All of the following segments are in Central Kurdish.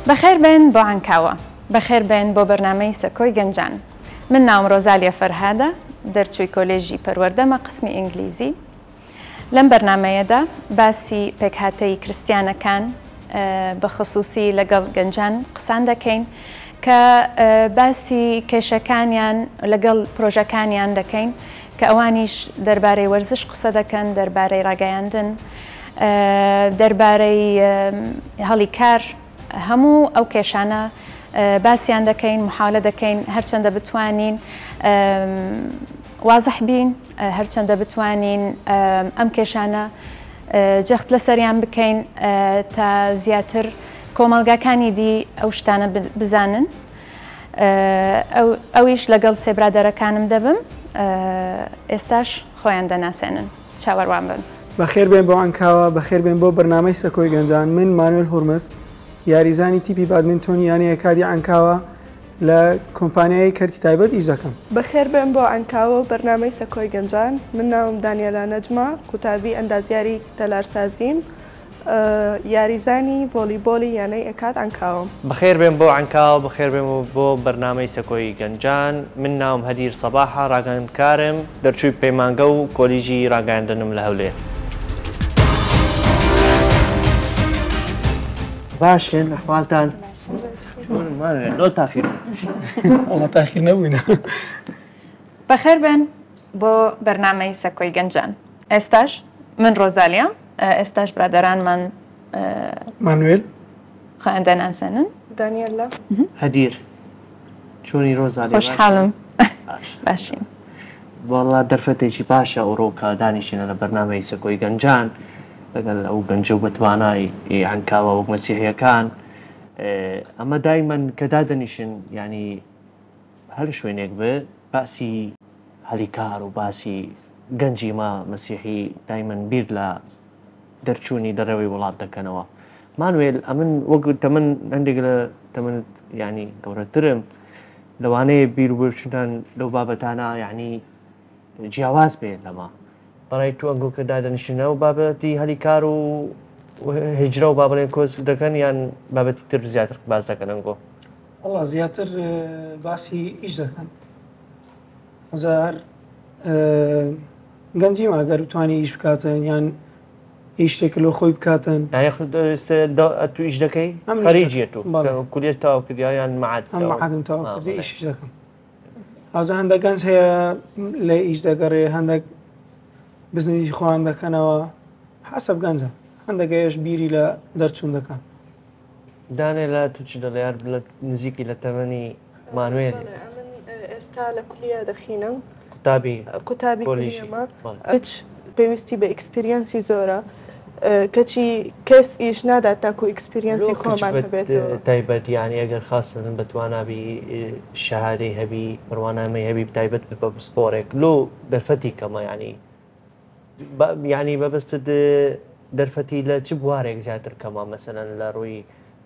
بەخێر بێن بۆ عەنکاوە. بەخێر بێن بۆ بەرنامەی سەکۆی گەنجان. من ناوم ڕۆزالیا فەرهادە، دەرچووی کۆلێژی پەروەردەمە قسمی ئینگلیزی. لەم بەرنامەیەدا باسی پێکهاتەی کرستیانەکان بە خسوسی لەگەڵ گەنجان قسان دەکەین کە باسی کێشەکانیان لەگەڵ پرۆژەکانیان دەکەین کە ئەوانیش دەربارەی وەرزش قسە دەکەن، دەربارەی ڕاگەیاندن، دەربارەی هەڵی کار، هەموو ئەو کێشانە باسیان دەکەین، محاولە دەکەین هەرچەندە بتوانین وازح بین، هەرچەندە بتوانین ئەم کێشانە جەخت لەسەریان بکەین تا زیاتر کۆمەڵگاکانی دی ئەو شتانە بزانن. ئەویش لەگەڵ سێ برادەرەکانم دەبم، ئێستاش خۆیان دەناسێنن. چاوەروان بن. بەخێر بێن بۆ عەنکاوە، بەخێر بێن بۆ بەرنامەی سەکۆی گەنجان، من مانوێل هورمز، یاریزانی تیپی بادمنتۆنی یانەی ئەکادی عەنکاوە لە کۆمپانیای کەرتی تایبەت ئیش دەکەم. بەخێر بێن بۆ عەنکاوە و بەرنامەی سەکۆی گەنجان، من ناوم دانیێلا نەجمە، قوتابی ئەندازیاری تەلارسازیم، یاریزانی ڤۆلیبۆلی یانەی ئەکاد عەنکاوەم. بەخێر بێن بۆ عەنکاوە، بەخێر بێن بۆ بەرنامەی سەکۆی گەنجان، من ناوم هەدیر سەباحە، ڕاگەیاندکارم، دەرچووی پەیمانگە و کۆلیژی ڕاگەیاندنم لە هەولێر. باشن ئەحوالتان چۆنن مانوێل لۆ تاخیر وەڵا تاخیر نەبووینە. بەخێر بێن بۆ بەرنامەی سەکۆی گەنجان ئێستاش من ڕۆزالیام ئێستاش برادەرانمان مانوێل خۆیان دەناسێنن. دانیێلا. هەدیر چۆنی ڕۆزالیا؟ خۆشحاڵم باشین. وەڵا دەرفەتێکی باشە ئەوڕۆ کە دانیشینە لە بەرنامەی سەکۆی گەنجان لەگەڵ ئەو گەنجە و بەتوانای عەنکاوە وەک مەسیحیەکان ئەمە دایمەن کە دادەنیشن یعنی هەر شوێنێک بێ باسی هەلی کار و باسی گەنجی ما مەسیحی دایمەن بیر لە دەرچوونی دەرەوەی وڵات دەکەنەوە مانوێل ئەمن وەک تەمەن هەندێک لە تەمەنت یعنی گەورەترم لەوانەیە بیر و بۆچوونتان لەو بابەتانە یعنی جیاواز بێ لەمە بەڕای تو ئەنگۆ کە دادەنیشنەوە بابەتی هەلی کار و هجرە و با بڵێن کۆچ دەکەن یان بابەتی تر زیاتر باس دەکەن ئەنگۆ؟ وەڵا زیاتر باسی ئیش دەکەن ئەوجا هەر گەنجی ما گەر بتوانانی ئیش بکاتن یان ئیش شتێک لۆ خۆی بکاتن تو ئیش دەکەی خەریجیە تو کولیە تەواو کردیا یان معاد ئەم معادم تەواو کردی ئیشیش دەکەم ئەوجا هەندێک گەنج هەیە لە ئیش دەگەڕێ هەندێک بزنیی خۆیان دەکەنەوە حەسەب گەنجە هەندێک بیری لە دەرچوون دەکەن. دانێلا تو چ دەڵێ هەر لە نزیکی لە تەمەنی مانوێل. بەڵێ ئەمن ئێستا لە کولیە دەخینم. قوتابی قوتابی کولیەمە. کچ پێویستی بە experience ی زۆرە کەچی کەس ئیش نادات تاکو experience ی خۆمان هەبێت. تایبەت یانی ئەگەر خاستن بە توانابی شەهادەی هەبی بڕوانامەی هەبی تایبەت بە پسپۆرێک لۆ دەرفەتی کەمە یانی یانی مەبەستت دەرفەتی لە چ بوارێک زیاتر کەمە مەسەلەن لە ڕووی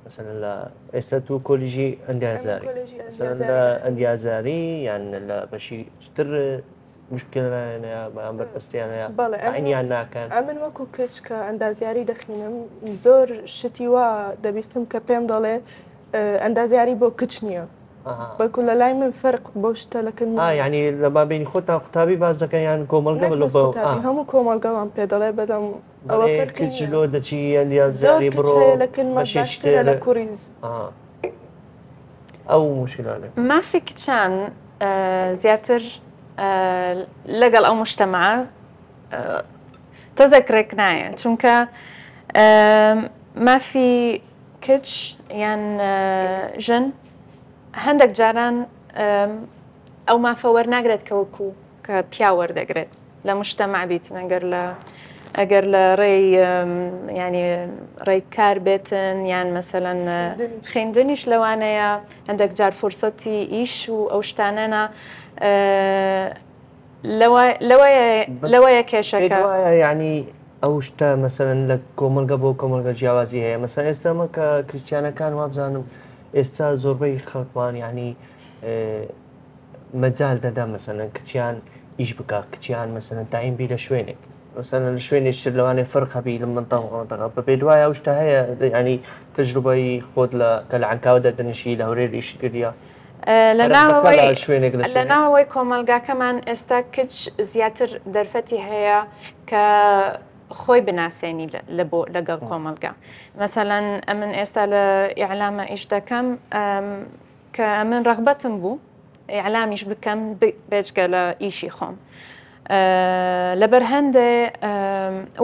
مەسەلەن لە ئێستا تو کۆلیژی ئەندازیاری مەسەلەن لە ئەندازیاری یان لە بەشی تر مشکلەیان هەیە بەیان بەربەستیان هەیە بەڵێ تعینیان ناکەن. ئەمن وەکو کچ کە ئەندازیاری دەخینم زۆر شتی وا دەبیستم کە پێم دەڵێ ئەندازیاری بۆ کچ نییە. بەڵکو لە لای من فەرق بەو شتە لە کن ئا یعنی لە مابینی خۆتان قوتابی باس دەکەن یان کۆمەڵگە نەک لۆ بەس بە قوتابی ئا هەموو کۆمەڵگە وام پێ دەڵێ بەدەم ئەوە دەڵێ فەرقی کچ نییە لۆ دەچی یان زۆر زیاری کچ بڕۆ هەیە لە کنمە بەشێکی باشترە تر لە کوڕیز ئا ئەو مشکلانە. مافی کچان زیاتر لەگەڵ ئەو مجتەمعە تۆزێک ڕێک نایە چونکە مافی کچ یان ژن هەندێک جاران ئەو مافە وەرناگرێت کە وەکو کە پیا وەردەگرێت لە مشتەمع بیتن ئەگەر لە ئەگەر لە ڕێی ینی ڕێی کار بێتن یان مەسەەن خوێندنیش لەوانەیە هەندێک جار فرسەتی ئیش و ئەو شتانەنا لەوەیە کێشەکە. پێت وایە یانی ئەو شتە مەسەلەن لە کۆمەڵگە بۆ کۆمەڵگە جیاوازی هەیە مەسەلەن ئێستا ئەمە کە کریستیانەکان وابزانم ئێستا زۆربەی خەڵکمان یانی مەجال دەدا مەسەلەن کچیان ئیش بکا کچیان مەسەلەن تاین بی لە شوێنێک. مەسەلەن لە شوێنێکی تر لەوانەیە فەرق هەبی لە مەنتەقە مەنتەقە بە پێت وایە ئەو شتە هەیە یانی تەجروبەی خۆت لە کە لە عەنکاوە دەردەنیشی لە هەولێر ئیشت کردیە لە فەرق دەکا ناوەوەی لە شوێنێک لە لە شوێنێک؟ ناوەوەی کۆمەڵگاکەمان ئێستا کچ زیاتر دەرفەتی هەیە کە خۆی بناسێنی لە بۆ لەگەڵ کۆمەڵگا مەسەلەن ئەمن ئێستا لە ئیعلامە ئیش دەکەم کە ئەمن ڕەغبەتم بوو ئیعلامیش بکەم بێجگە لە ئیشی خۆم لەبەر هەندێ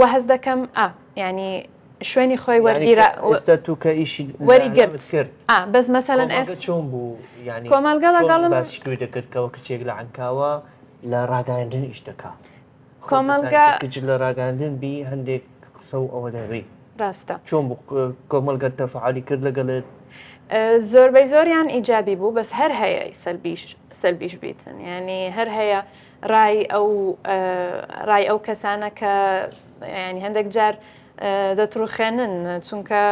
وە هەست دەکەم ئا یعنی شوێنی خۆی وەرگیرا ئێستا تو کە ئیشی وەری گرت کرد بەس مەسەلەن ئێستا چۆن بوو یعنی کۆمەڵگە لەگەڵم باسی توی دەکرد کەەوە کچێک لە عەنکاوە لە ڕاگەیاندن ئیش دەکا کۆمەڵگە کچ لە ڕاگەاندن بی هەندێک قسە و ئەوە دەبی ڕاستە چۆن بوو کۆمەڵگە تەفعالی کرد لەگەڵت؟ زۆربەی زۆریان ئیجابی بوو بەس هەر هەیە سەلبیش سەلبیش بیتن یعنی هەر هەیە ڕای ئەو ڕای ئەو کەسانە کە ینی هەندێک جار دەتڕوخێنن چونکە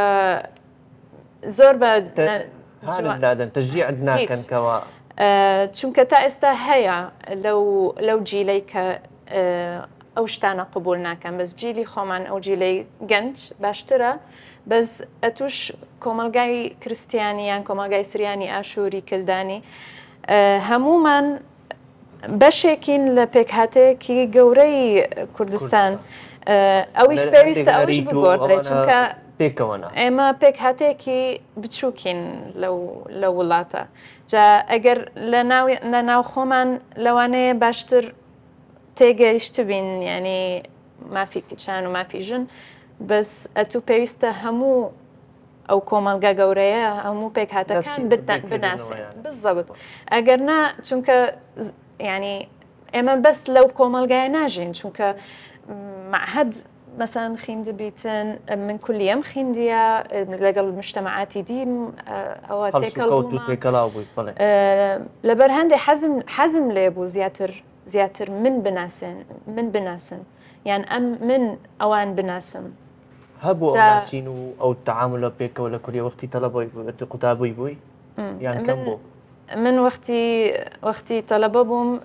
زۆر بە نادەن تەشجیعت ناکەن کەوا چونکە تا ئێستا هەیە لەو لەو جیلەی کە ئەو شتانە قبول ناکەن بەس جیلی خۆمان ئەو جیلەی گەنج باشترە بەس ئەتوش کۆمەلگای کریسیانی یان کۆمەلگای سریانی ئاشووری کلدانی هەمومان بەشێکین لە پێکهاتەیەکی گەورەی کوردستان ئەویش پێویستە ئەویش بگۆڕدرێت چونکە پێکەوەنا ئێمە پێکهاتەیەکی بچووکین لەو وڵاتە جا ئەگەر لە ناو خۆمان لەوانەیە باشتر تێگەیشتبین یعنی مافی کچان و مافی ژن بەس ئەتوو پێویستە هەموو ئەو کۆمەڵگا گەورەیە هەموو پێکهاتەکان بناسێن بزەبت ئەگەر نا چونکە ینی ئێمە بەس لەو کۆمەڵگایە ناژین چونکە معهد مەسەن خیندبیتن من کولیەم خیندیە لەگەڵ مشتەمەعاتی دیم ئەوە تێکەڵ بوومە لەبەر هەندێ حەزم حەزم لێ بوو زیاتر زیاتر من بناسێن من بناسن یان ئەم من ئەوان بناسم هەبوو ئەو ناسین و ئەو تەعامولە پێکەوە لە کولیە وەختی تەلەبەی قوتابی بووی یان کەم بوو؟ من وەختی وەختی تەلەبە بووم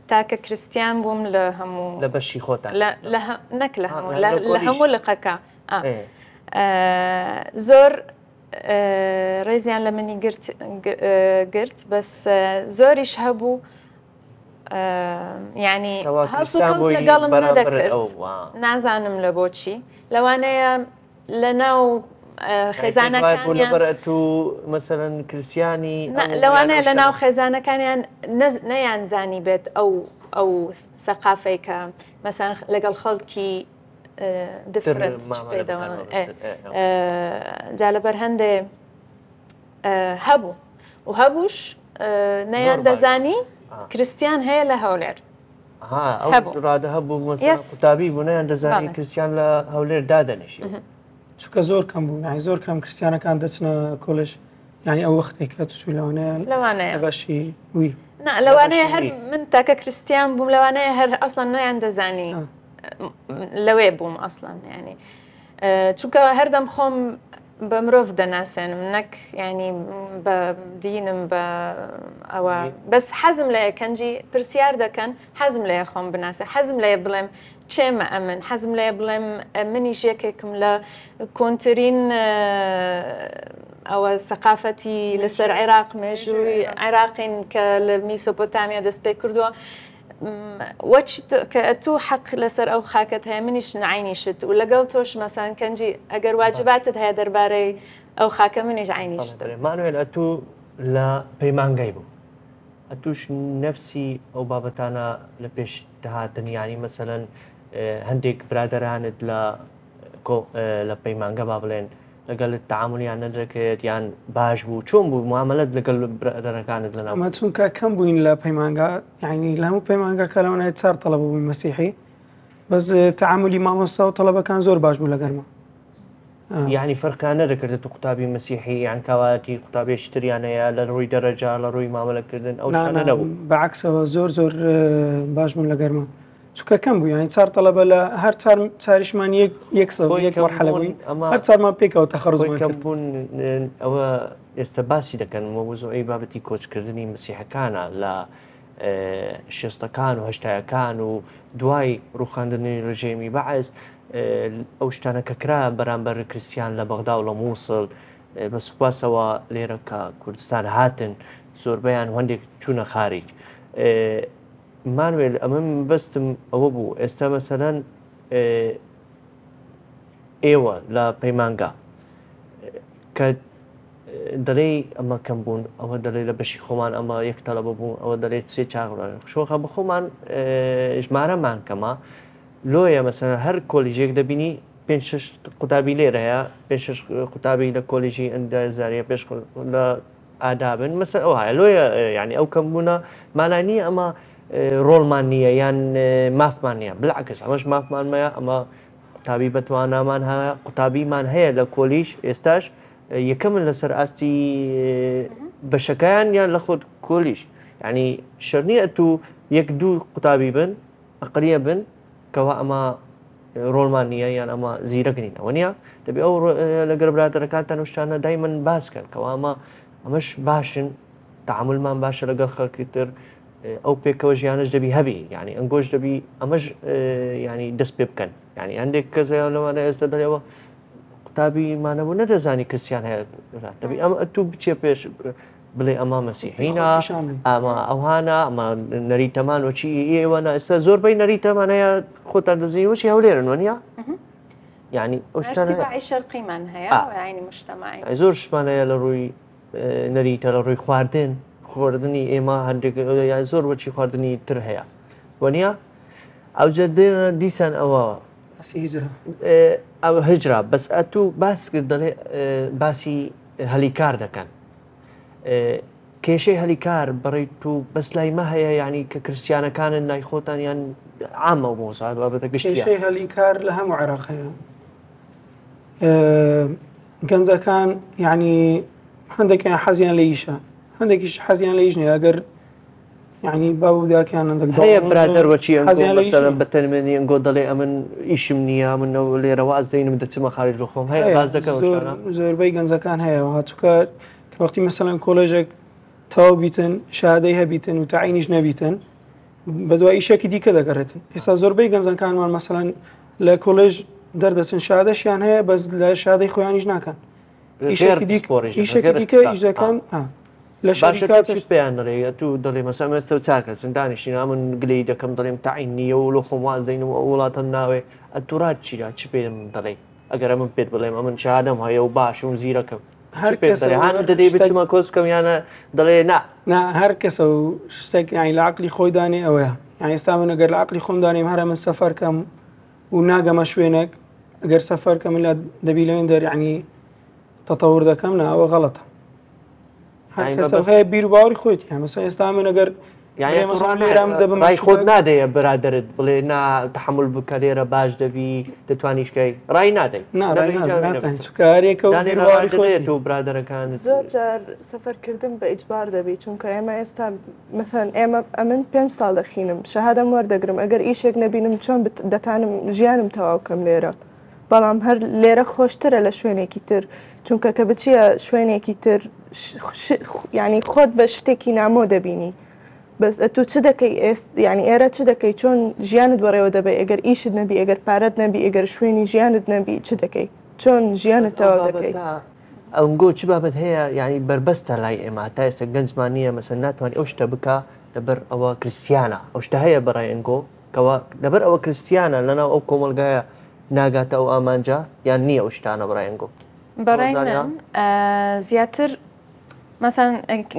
تاکە کریستیان بووم لە هەموو لە بەشی خۆتان نەک لە هەموو لە هەموو لقەکە زۆر ڕێزیان لە منی گرت گرت بەس زۆریش هەبوو یعنی هەڵسوکەوت لەگەڵم نەدەکرد نازانم لە بۆچی لەوانەیە لە ناو خێزانەکانیان مەسەلەن کریسیانی لەوانەیە لە ناو خێزانەکانیان نەیان زانی بێت ئەو ئەو سەقافەی کە مەسەن لەگەڵ خەڵکی دفرنت جا لەبەر هەندێ هەبوو و هەبووش نەیان دەزانی کریستیان هەیە لە هەولێر. ڕادە هەبوو قوتابی بوو نەیان دەزانی کریستیان لە هەولێر دادەنیشی. چونکە زۆر کەم بوو یانی زۆر کەم کریستیانەکان دەچنە کۆلێژ یانی ئەو وەختێک کە تو چووی لەوانەیە لەوانەیە بەشی وی نا لەوانەیە هەر من تاکە کریستیان بووم لەوانەیە هەر ئەسڵەن نەیان دەزانی لەوێ بووم ئەسڵەن یانی چونکە هەردەم خۆم بە مرۆڤ دەناسێنم نەک ینی بە دینم بە ئەوە بەس حەزم لە کەنجی پرسیار دەکەن حەزم لێ خۆم بناسێ حەزم لێ بڵێم چێمە ئەمن حەزم لێ بڵێم منیش یەکێکم لە کۆنترین ئەوە سەقافەتی لەسەر عێراق مێژووی عێراقین کە لە میسۆپۆتامیا دەست پێ کردووە وەچ کە ئەتوو حەق لەسەر ئەو خاکەت هەیە منیش عەینی شت و لەگەڵ تۆش مەسەن کەنجی ئەگەر واجباتت هەیە دەربارەی ئەو خاکە منیش عەینی شتم. بەڵێ مانوێل ئەتوو لە پەیمانگای بوو ئەتوش نەفسی ئەو بابەتانە لە پێش دەهاتن یانی مەسەلەن هەندێک برادەرانت لە لە پەیمانگە با بڵێن لەگەڵت تەعامولیان نەدەکرد یان باش بوو چۆن بوو معاملەت لەگەڵ برادەرەکانت لەناو ئەمە چونکە کەم بووین لە پەیمانگا یعنی لە هەموو پەیمانگاکە لەوانەیە چار تەڵەبە بووین مەسیحی بەس تەعامولی مامۆستا و تەڵەبەکان زۆر باش بوو لەگەرما یعنی فەرقیان نەدەکردە تو قوتابی مەسیحی یان کاواتی قوتابیێکی تریان هەیە لە ڕووی دەرەجە لە ڕووی مامەلەکردن ئەو شتانە نەبوو بەعکسەوە زۆر زۆر باش بوون لەگەرما چونکە کەم بوو یانی چار تەڵەبە لە هەر چار چاریشمان یەک یەک سەد خۆی یەک کەم مەرحەلە بوون بووین ئەمە هەر چارمان پێکەوە خۆی تەخەڕوجمان کەم کرد بوون ئەوە ئێستا باسی دەکەن مەوزوعی بابەتی کۆچکردنی مەسیحەکانە لە شێستەکان و هەشتایەکان و دوای ڕوخاندنی ڕژێمی بەعس ئەو شتانە کە کرا بەرامبەر کریستیان لە بەغدا و لە مووسڵ بە سوپاسەوە لێرە کە کوردستان هاتن زۆربەیان و هەندێک چوونە خاریج. مانوێل ئەمە مەبەستم ئەوە بوو ئێستا مەسەلەن ئێوە لە پەیمانگا کە دەڵێی ئەمە کەم بوون ئەوە دەڵێ لە بەشی خۆمان ئەمە یەک تەلەبە بوو ئەوە دەڵێت سێ چاغ شۆخە بە خۆمان ژمارەمان کەمە لۆیە مەسەلەن هەر کۆلیژێک دەبینی پێنج شەش قوتابی لێرە هەیە پێنج شەش قوتابی لە کۆلیژی ئەندازاریە پێش لە ئادابن مەسەر ئەو هەیە لۆیە یعنی ئەو کەم بوونە مانای نییە ئەمە ڕۆڵمان نییە یان مافمان نییە بالعکس ئەمەش مافمان مەیە ئەمە قوتابی بەتوانامان هەیە قوتابیمان هەیە لە کۆلیژ ئێستاش یەکەمن لەسەر ئاستی بەشەکەیان یان لە خۆت کۆلیژ یعنی شەرنیە تو یەک دوو قوتابی بن ئەقلیە بن کەوا ئەمە ڕۆڵمان نییە یان ئەمە زیرەک نین ئەوە نییە دەبێ ئەو لەگەر برادەرەکانتان و شتانە دایمەن باس کەن کەوا ئەمە ئەمەش باشن تعاملمان باشە لەگەڵ خەڵکی تر ئەو پێکەوە ژیانش دەبی هەبی یعنی ئەنگۆش دەبی ئەمەش ینی دەست پێ بکەن یعنی هەندێک کەس لەوانە ئێستا دەڵێەوە قوتابی مانەبوو نەدەزانی کریستیان هەیە دەبی ئەم ئەتوو بچێ پێش بڵێ ئەمە مەسیحینە ئەمە ئەوهانە ئەمە نەریتەمان وەچی ئێوە ئێستا زۆربەی نەریتەمان هەیە خۆتان دەزنی وەچی هەولێرن وەنیە یعنی شەرقیمان هەیە زۆر شتمان هەیە لە ڕووی نەریتە لە ڕووی خواردن خواردنی ئێمە هەندێک زۆر وەچی خواردنی تر هەیە وەنیە ئەوجە دیسان ئەوە باسی هجرە ئەو هجرە بەس ئەتوو باس کرد دەڵێ باسی هەلی کار دەکەن کێشەی هەلی کار بەڕێی تو بەس لای مە هەیە یعنی کە کرسیانەکانن لای خۆتان یان عامە و مۆزا بابەتە گشتیە کێشەی هەلی کار لە هەموو عێراق هەیە گەنجەکان یعنی هەندێکیان حەزیان لە ئیشە هەندێکیش حەزیان لە ئیش نییە ئەگەر یعنی باو و داکیان هەندێک هەیە برادەر وەچی ئەنگۆ مەسەلەن بە تەرمێنی ئەنگۆ دەڵێ ئەمن ئیشم نییە من لێرە واز دەینم دەچمە خارج لە خۆم هەیە باز دەکەم زۆربەی گەنجەکان هەیە هاتوکە کە وەختی مەسەلەن کۆلێژێک تەواو بیتن شادەی هەبیتن و تاعینیش نەبیتن بەدوای ئیشێکی دیکە دەگەڕێتن ئێستا زۆربەی گەنجەکانمان مەسەلەن لە کۆلێژ دەردەچن شادەشیان هەیە بەس لە شادەی خۆیانیش ناکەن ئیشێکی دیکە ئیشەکان لە شەریکات چیت پێیان دەڵێ ئەتوو دەڵێ مەسەلەن ئێستا و چار کەسن دانیشتین ئەمن گلەیی دەکەم دەڵێم تەعین نییە و لۆ خۆم واز دەینم و ئەو وڵاتەم ناوێ ئەتوو ڕات چییە چ پێم دەڵێی ئەگەر ئەمن پێت بڵێم ئەمن شەهادەم هەیە و باشم و زیرەکەم هەر پێت کەسە دەڵێ و هانم هەر دەدەی شتێک بچمە کۆس بکەم یانە دەڵێ نا نا هەر کەسە و شتێک یانی لە عەقلی خۆی دانێ ئەوەیە یانی ئێستا من ئەگەر لە عەقلی خۆم دانێم هەرە من سەفەر کەم و ناگەمە شوێنێک ئەگەر سەفەر کەم لە دەبی لەوێن دەر یانی تەتەور دەکەم نا ئەوە غەڵەتە هەر کەسە هەیە بیر و باوەڕی خۆیتی هەیە مەسەلەن ئێستا من ئەگەر ڕای خۆت نادەیە برادەرت بڵێ نا تحمل بکە لێرە باش دەبی دەتوانیشکەی ڕای نادەی چکارێکە و برادەرەکان زۆر جار سەفەرکردن بە ئیجبار دەبی چونکە ئێمە ئێستا مثلەن ئێمە ئەمن پێنج ساڵ دەخینم شەهادەم وەردەگرم ئەگەر ئیشێک نەبینم چۆن دەتانم ژیانم تەواو کەم لێرە بەڵام هەر لێرە خۆشترە لە شوێنێکی تر چونکە کە بچیە شوێنێکی تر یعنی خۆت بە شتێکی نامۆ دەبینی بەس ئەتوو چ دەکەی ئێست یعنی ئێرە چ دەکەی چۆن ژیانت بەڕێوە دەبەی ئەگەر ئیشت نەبی ئەگەر پارەت نەبی ئەگەر شوێنی ژیانت نەبی چ دەکەی چۆن ژیانت تەواو دەکەی؟ ئەنگۆ چ بابەت هەیە یعنی بەربەستە لای ئێمە تا ئێستا گەنجمان نییە مەسەن ناتوانانی ئەو شتە بکە لەبەر ئەوە کریسیانە ئەو شتە هەیە بەڕای ئەنگۆ کەوا لەبەر ئەوە کریستیانە لەناو ئەو کۆمەڵگایە ناگاتە ئەو ئامانجە یان نییە ئەو شتانە بەڕای ئەنگۆ؟ بەڕای من زیاتر مەسەن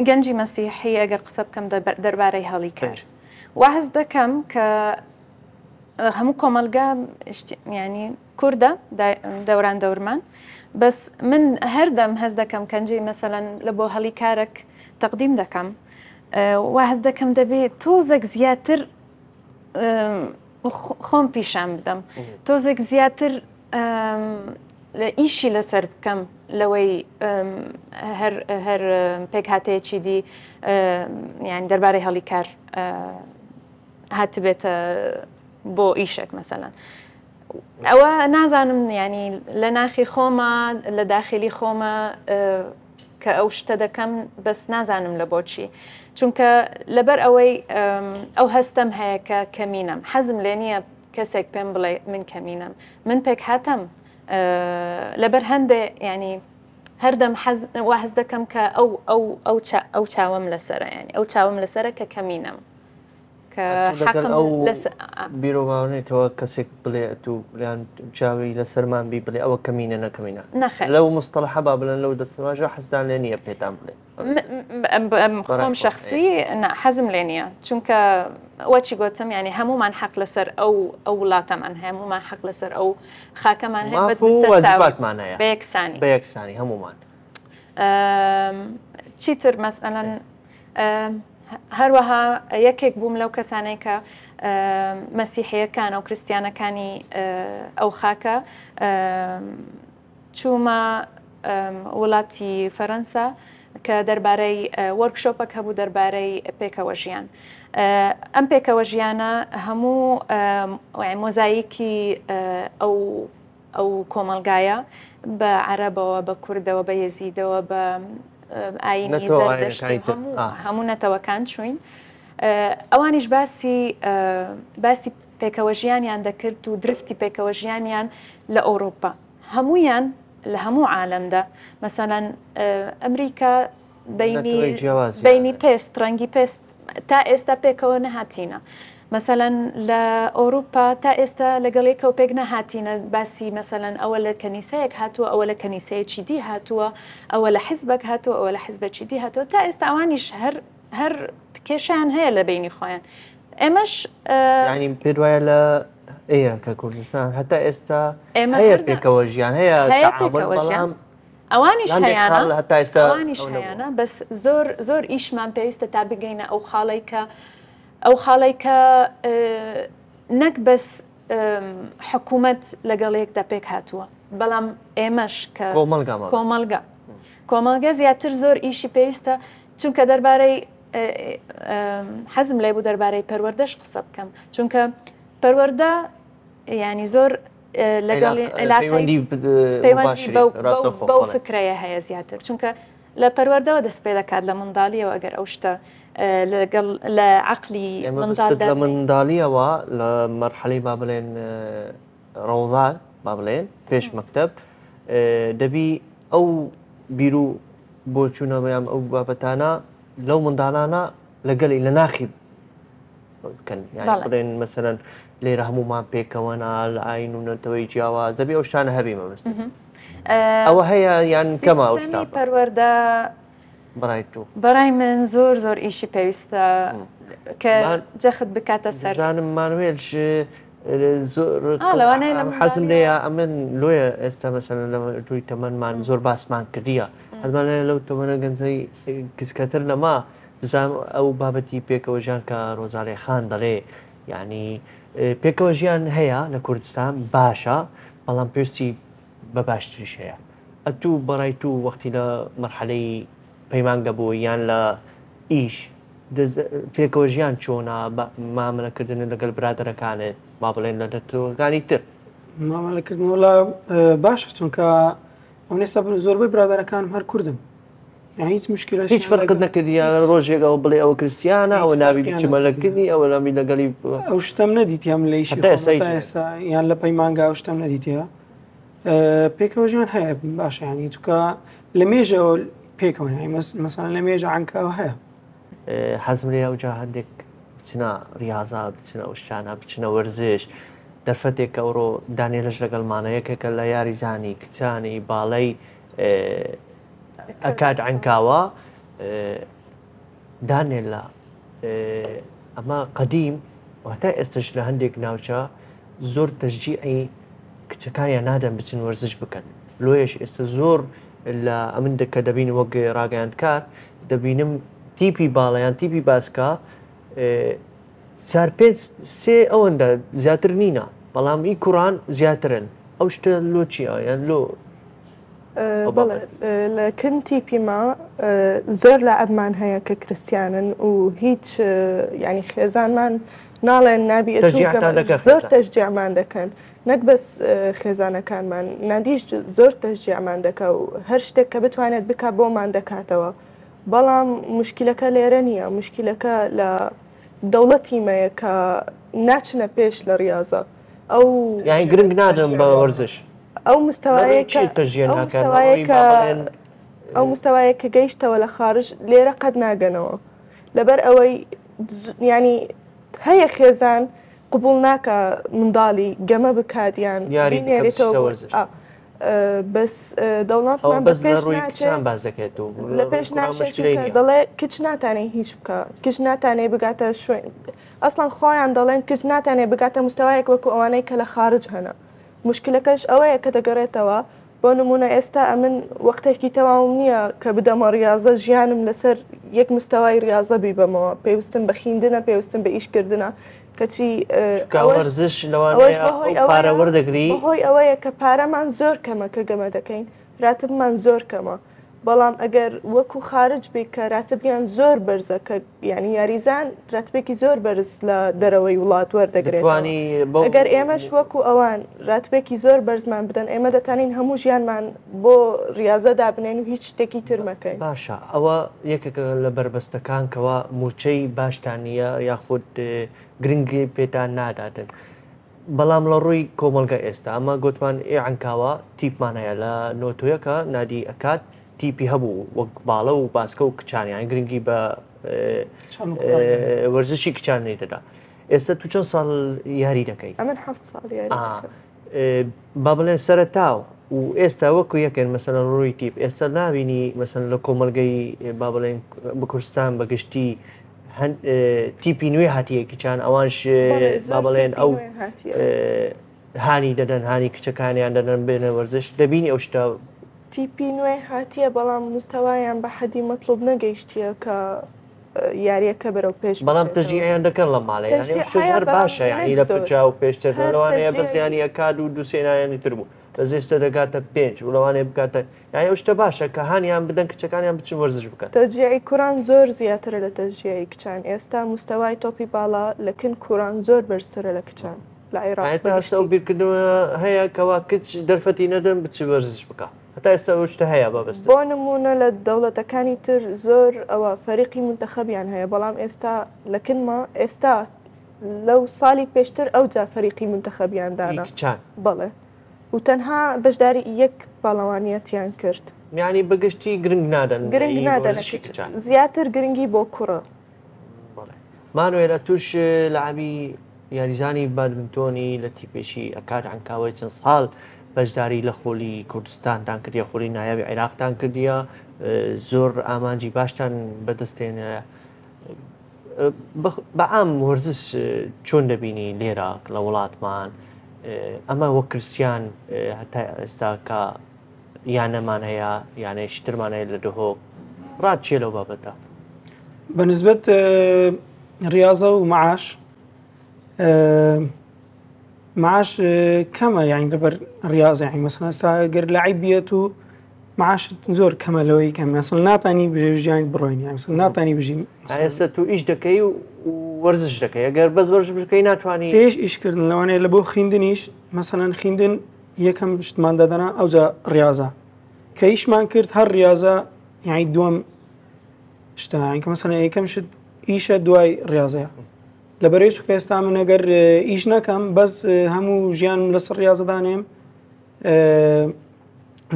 گەنجی مەسیحی ئەگەر قسە بکەم دەربارەی هەڵی کار وا هەست دەکەم کە هەموو کۆمەلگا ینی کوردە دەوران دەورمان بەس من هەردەم هەست دەکەم کەنجی مەسەەن لە بۆ هەڵی کارێک تەقدیم دەکەم وا هەست دەکەم دەبێت تۆزێک زیاتر خۆم پیشان بدەم تۆزێک زیاتر ئیشی لەسەر بکەم لەوەی هەر پێکهاتەیەکی دی یان دەربارەی هەڵی کار هاتبێتە بۆ ئیشێک مەسەلەن ئەوە نازانم ینی لە ناخی خۆمە لە داخلی خۆمە. کە ئەو شتە دەکەم بەس نازانم لە بۆچی چونکە لەبەر ئەوەی ئەو هەستەم هەیە کە کەمینەم حەزم لێ نییە کەسێک پێم بڵێ من کەمینەم من پێکهاتەم لەبەر هەندێ ینی هەردەم حەز وا هەست دەکەم کە ئەو ئەو ئەو ئەو چاوم لەسەرە ینی ئەو چاوم لەسەرە کە کەمینەم کە حەقم ئەو بیرۆباوەڕێکەوە کەسێک بڵێ تو یان چاوی لەسەرمان بی بڵێ ئەوە کەمینە نەکەمینە نەخێر لەو مستەڵحە با بڵێن لەو دەستەواژە حەزتان لێ نییە پێتان بڵێ خۆم شخصی حەزم لێ نییە چونکە وەچی گوتم ینی هەمومان حەق لەسەر ئەو ئەو وڵاتەمان هەمومان حەق لەسەر ئەو خاکەمان هەیە واجباتمان هەیە بە یەکسانی بە یەکسانی هەمومان چیتر مەسەلەن هەروەها یەکێک بووم لەو کەسانەی کە مەسیحیەکان و کریسیانەکانی ئەو خاکە چوومە وڵاتی فەرەنسا کە دەربارەی وەرکشۆپەک هەبوو دەربارەی پێکەوە ژیان. ئەم پێکەوە ژیانە هەموو مۆزایکی ئەو ئەو کۆمەڵگایە بە عەرەبەوە بە کوردەوە بە یەزیدەوە بە ئاینی زەردەشتی هەموو نەتەوەکان چوین ئەوانیش باسی باسی پێکەوە ژیانیان دەکرد و درفتی پێکەوە ژیانیان لە ئەوروپا هەموویان لە هەموو عالەمدا مەسەلەن ئەمریکا بینی پێست ڕەنگی پێست تا ئێستا پێکەوە نەهاتینە مەسەلەن لە ئەوروپا تا ئێستا لەگەڵ یەکەوە پێک نەهاتینە باسی مەسەلەن ئەوە لە کەنیسەیەک هاتووە ئەوە لە کەنیسەیەکی دی هاتووە ئەوە لە حزبێک هاتووە ئەوە لە حزبێکی دی هاتووە تا ئێستا ئەوانیش هەر هەر کێشیان هەیە لە بینی خۆیان ئێمەش ینی پێت وایە لە ئێرە کە کوردستان هەتا ئێستا هەیە پێکەوە ژیان هەیە بەڵام ئەوانیش هەیانە هەتا ئێستا ئەوانیش هەیانە بەس زۆر زۆر ئیشمان پێویستە تا بگەینە ئەو خاڵی کە ئەو خاڵی کە نەک بەس حکوومەت لەگەڵ یەکدا پێک هاتووە بەڵام ئێمەش کە کۆمەڵگا کۆمەڵگە زیاتر زۆر ئیشی پێویستە چونکە دەربارەی حەزم لێ بوو دەربارەی پەروەردەش قسە بکەم چونکە پەروەردە ینی زۆر لەگەڵ پەیوەندی بەو فکرەیە هەیە زیاتر چونکە لە پەروەردەوە دەست پێ دەکات لە منداڵیەوە ئەگەر ئەو شتە لەگەڵ لە عقلی لە منداڵیەوە لە مەرحەلەی با بڵێن ڕەوزان با بڵێن پێش مەکتەب دەبی ئەو بیر و بۆچوونە یان ئەو بابەتانە لەو منداڵانە لەگەڵی لە ناخی بکەن بڵێن مەسەرەن لێرە هەمومان پێکەوەنا لە ئاین و نەتەوەی جیاواز دەبی ئەو شتانە هەبی مەبەست ئەوە هەیە یان کەمە ئەو شتە پەروەردە بەڕای تۆ؟ بەڕای من زۆر زۆر ئیشی پێویستە کە جەخت بکاتە سەر. دەزانم مانوێلش زۆر حەزم لێیە ئەمن لۆیە ئێستا مەسەلەن لە دووی تەمەنمان زۆر باسمان کردیە حەزمان لێیە لەو تەمەنە گەنجەی کچکەتر لەما بزانم ئەو بابەتی پێکەوە ژیان کە ڕۆزالێ خان دەڵێ یعنی پێکەوە ژیان هەیە لە کوردستان باشە بەڵام پێویستی بە باشتریش هەیە ئەتوو بەڕای تو وەختی لە مەرحەلەی پەیمانگە بووی یان لە ئیش پێکەوە ژیان چۆنە مامەلەکردن لەگەل برادەرەکانت با بڵێن لە نەتەوەکانی تر؟ مامەلەکردن وەڵا باشە چونکە ئەمن ئێستا زۆربەی برادەرەکانم هەر کوردن یان هیچ مشکلە هیچ فەرقت نەکردیە ڕۆژێک ئەوە بڵێ ئەوە کریسیانە ئەوە ناوی بچمە لەکردنی ئەوە ناوی لەگەڵی ئەو شتەم نەدیتیام لە ئیشی خۆم تا ئێستا یان لە پەیمانگا ئەو شتەم نەدیتیە پێکەوە ژیان هەیە باشە ینی چکە لە مێژەوە پێکەوە مەسەلەن لە مێژە عنکەوە هەیە. حەزم لێیە ئەوجا هەندێک بچنە ڕیازە بچنە ئەو شتانە بچنە وەرزش دەرفەتێک کە ئەوڕۆ دانێلش لەگەڵمانە یەکێکە لە یاریزانی کچانی باڵەی ئەکات عنکاوە دانێلا ئەمە قەدیم واتە ئێستش لە هەندێک ناوچە زۆر تەشجیعی کچەکانیان نادەن بچن وەرزش بکەن لۆیەش ئێستا زۆر لە ئەمن کە دەبین وەک ڕاگەیاندکار دەبینم تیپی باڵیان تیپی باسکە چار پێنج سێ ئەوەندە زیاتر نینە بەڵام ئی کوڕان زیاترن ئەو شتە لۆ چیە یان لۆ. بەڵێ لە کن تیپی ما زۆر لاعبمان هەیە کە کریستیانن و هیچ یعنی خێزانمان ناڵێن نابی زۆر تەشجیعمان دەکەن نەک بەس خێزانەکانمان نادیش زۆر تەشجیعمان دەکا و هەر شتێک کە بتوانێت بکا بۆمان دەکاتەوە بەڵام مشکلەکە لێرە نییە مشکلەکە لە دەوڵەتی مەیە کە ناچنە پێش لە ڕاضە ئەو یانی گرنگ نادەم بە وەرزش ئەو مستەوایە کە ئەو مستەوایە کە ئەو مستەوایە کە گەیشتەوە لە خارج لێرە قەت ناگەنەوە لەبەر ئەوەی ینی هەیە خێزان قبول ناکە منداڵی گەمە بکات یان نێرێتەوە بەس دەوڵەتمان بەس لە ڕووی کچان باس دەکرێت و لە پێش ناچێت دەڵێ کچ ناتانێ هیچ بکە کچ ناتانێ بگاتە شوێن ئەسڵەن خۆیان دەڵێن کچ ناتانێ بگاتە مستەوایەک وەکو ئەوانەی کە لە خارج هەنە موشکلەکەش ئەوەیە کە دەگەڕێتەوە بۆ نمونە ئێستا ئەمن وەختێکی تەواوم نییە کە بدەمە ڕاضە ژیانم لەسەر یەک مستەوای ڕاضە بیبەمەوە پێویستم بە خیندنە پێویستم بە ئیشکردنە کەچی وەرزش لەوانەیە پارە وەردەگری بەهۆی ئەوەیە کە پارەمان زۆر کەمە کە گەمە دەکەین راتبمان زۆر کەمە بەڵام ئەگەر وەکو خارج بی کە راتبیان زۆر بەرزە کە یعنی یاریزان راتبێکی زۆر بەرز لە دەرەوەی وڵات وەردەگرێت ئەگەر ئێمەش وەکو ئەوان راتبێکی زۆر بەرزمان بدەن ئێمە دەتانین هەموو ژیانمان بۆ ریاضە دابنێن و هیچ شتێکی تر مەکەین. باشە ئەوە یەکێکە لە بەربەستەکان کەوا موچەی باشتان نییە یاخود گرنگی پێتان ناداتن بەڵام لە ڕووی کۆمەڵگە ئێستا ئەمە گۆتمان ئێ عەنکاوە تیپمان هەیە لە نۆتۆیەکە نادی ئەکات تیپی هەبوو وەک باڵە و باسکە و کچان یان گرنگی بە وەرزشی کچان نەیدەدا ئێستا تو چەند ساڵ یاری دەکەی؟ ئەمن حەفت ساڵ یاری دەکەم. با بڵێن سەرەتا و ئێستا وەکو یەکن مەسەلەن ڕووی تیپ ئێستا نابینی مەسەلەن لە کۆمەڵگەی با بڵێن بکورستان بە گشتی تیپی نوێ هاتیە کچان ئەوانش با بڵێن ئەو هانی دەدەن هانی کچەکانیان دەدەن بێنە وەرزش دەبینی ئەو شتە تیپی نوێ هاتیە بەڵام مستەوایان بە حەدی مەطلوب نەگەیشتیە کە یاریەکە بەرەو پێش بەڵام تەشجیعیان دەکەن لە ماڵێ هەر باشە یعنی لە پچا و پێشتر لەوانەیە بەس یانی ئەکات و دووسێنایانی تر بوو بەس ئێستا دەگاتە پێنج و لەوانەیە بکاتە یعنی ئەو شتە باشە کە هانیان بدەن کچەکانیان بچن وەرزش بکەن. تەشجیعی کوڕان زۆر زیاترە لە تەشجیعی کچان ئێستا مستەوای تۆپی باڵا لە کن کوڕان زۆر بەرزترە لە کچان لە عێراق تا ئێستا ئەو بیرکردنەوە هەیە کەوا کچ دەرفەتی نەدەن بچ وەرزش بکە هەتا ئێستا ئەو شتە هەیە بەبەست بۆ نمونە لە دەوڵەتەکانی تر زۆر ئەوە فەریقی مونتەخەبیان هەیە بەڵام ئێستا لە کنما ئێستا لەو ساڵی پێشتر ئەوجا فەریقی مونتەخەبیان دانا کچان بەڵێ و تەنها بەشداری یەک پاڵەوانیەتیان کرد. یانی بەگشتی گرنگ نادەن گرنگ نادەن زیاتر گرنگی بۆ کوڕە. مانوێل ئەتوش لاعبی یاریزانی بادمنتۆنی لە تیپێکی ئەکاد عەنکاوەی چەند ساڵ بەشداری لە خۆلی کوردستانتان کردیە خۆلی نایابی عێراقتان کردیە زۆر ئامانجی باشتان بەدەستێنە بەعام وەرزش چۆن دەبینی لێرە لە وڵاتمان ئەمە وەک کرسیان هەتا ئێستا کە یانەمان هەیە یانەیەکی ترمان هەیە لە دهۆک ڕات چیە لەو بابەتە؟ بەنسبەت ڕاضە و معاش معاش کەمە یانی لەبەر ڕاضە یانی مەسەلەن ئێستا گەر لەعیب بێت و معاشت زۆر کەمە لەوەی کەم مەسەلەن ناتانی ژیان بڕۆین یانی مەسەلەن ناتانی بژین ئێستا تو ئیش دەکەی و وەرزش دەکەی ئەگەر بەس وەرزش بکەی ناتوانانی پێش ئیشکردن لەوانەیە لە بۆ خوێندنیش مەسەلەن خوێندن یەکەم شتمان دەدەنا ئەوجا ڕاضە کە ئیشمان کرد هەر ڕاضە یانی دووەم شتە یانی کە مەسەلەن یەکەم شت ئیشە دوای ڕاضەیە لەبەرەی سوکە ئێستا من ئەگەر ئیش نەکەم بەس هەموو ژیانم لەسەر ڕاضەدانێم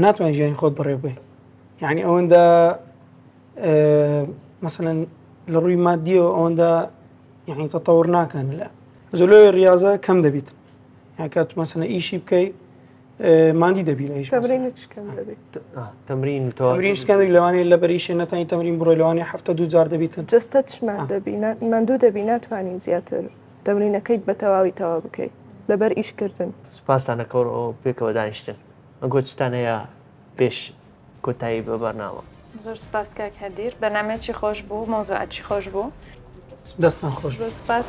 ناتوانین ژیانی خۆت بەڕێ بێ یعنی ئەوەندە مەسەلەن لە ڕووی مادیەوە ئەوەندە یعنی تەتەور ناکەن لە زۆلۆی ڕاضە کەم دەبیت یاکات مەسەلەن ئیشی بکەی ماندی دەبی لە ئیش تەمرین شکەن دەبی تەمرین تەمرین شکەن دەبی لەوانەیە لە بەریشێ نەتانی تەمرین بڕۆی لەوانەیە هەفتە دوو جار دەبیتن جەستەت شمان دەبی ماندوو دەبی ناتوانی زیاتر تەمرینەکەیت بە تەواوی تەواو بکەیت لەبەر ئیشکردن. سوپاستان ئەکەم پێکەوە دانیشتن. ئەگۆ چتان هەیە پێش کۆتایی بە بەرنامە؟ زۆر سوپاس کاک هەدیر بەرنامەیەکی خۆش بوو مەوزوعەکی خۆش بوو. دەستان خۆش زۆر سوپاس.